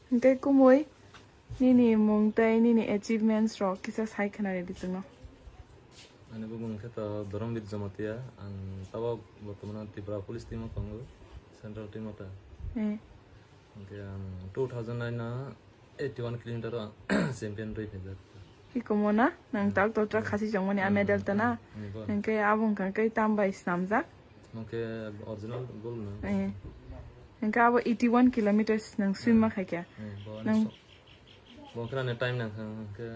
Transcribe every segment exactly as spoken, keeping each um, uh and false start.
Hwnkhe kumui nini mung tei nini achievements rok kisa sai khna rwdi chwngno. Ani bumung khe to Dhoromvir Jamatia, ang tabok bortomano Tripura Police team o tongo, Central team o ta. Eh. Hwnkhe ang two thousand nine o eighty one kilometer o champion rwi phaijak. Hikomo na? Nang Hmm. tak to tra Hmm. khasi jongmani a Hmm. medal ta na. Hmm. Hwnkhe abo wngkha khe tam bai snamjak. Hwnkhe original goal na. Eh. Hwnkhe abo eighty one kilometers nang swim ma khaikha. Hmm. Bo ani Nang so-, bo khe ani time nangkha hwnkhe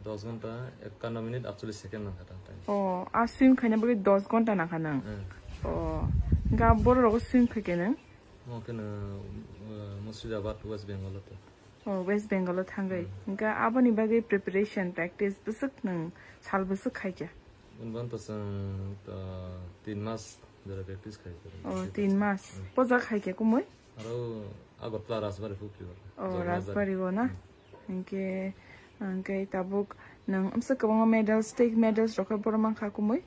dos ghonta ekkanno minute aatchollish second nangkha ta time. Oh, a swim khaina bagwi dos ghonta nangkha nang. Hmm. Oh, hwnkhe borok rogo swim khaikha nang? Mo khe no, uh, Murshidabad, West Bengal o to. Oh, West Bengal o thangwi. Hmm. Hwnkhe aboni bagwi preparation, practice bwswk nwng sal bwswk khaikha? Unban to chwng, uh, tin mas jora practice khai. Oh, tin mas. Hmm. Poja khaikha kumui? Aro Agartala Rajbari Fukriwal. Oh, Jogna Rajbari o na? Hmm. Hwnkhe, hwnkhe tabuk nwng amsa kwbangma medals, state medals rok khe boro mankha kumui?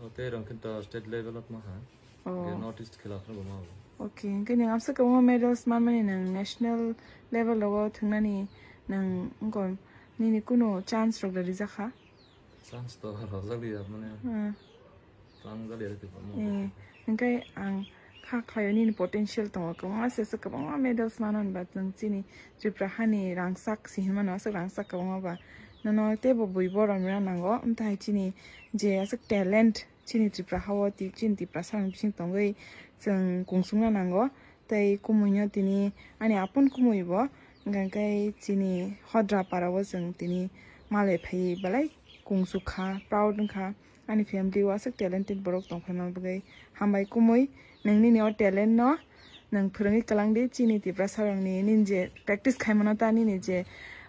O, tei rong khe to state level o tongma ha. Oh. Hwnkhe North East khela kheno bo ma bo. Okay, hwnkhe nwng amsa kwbangma medals manmani nwng national level rogo thwngnani nwng wngkha nini kunu chance rok da rijak kha? Chance to rojak liya mane. Hmm. Tang jali ya, tei mo. Eh, hwnkhe ang kha khlaio nini potential tongo, kwbangma se se kwbangma medals mano hwnba chwng chini Tripura hani rangchak si hinmano, aswk rangchak kwbangma ba. Nono teibo bui borom rwna nango, wngtahai chini je aswk talent chini Tripura hao, ti-, chini Tiprasa ni bising tongwi chwng kungsukna nango. Tei kumuino tini ani apun kumuibo, hwnkhe chini Hodra parao chwng tini malai phaiwi belai kungsuk kha, proud wngkha. Ani family o aswk talented borok tongphaima bagwi hambai kumui. Nwng nini o talent no nwng phwrwngwi kwlangdi chini Tiprasa rokni, nini je practice khaimano ta nini je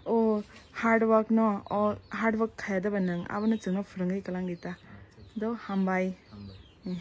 o hard work no, o hard work khaya da ba nwng abono chwngno phwrwngwi kwlangdi ta. Do hambai. Hambai. Eh.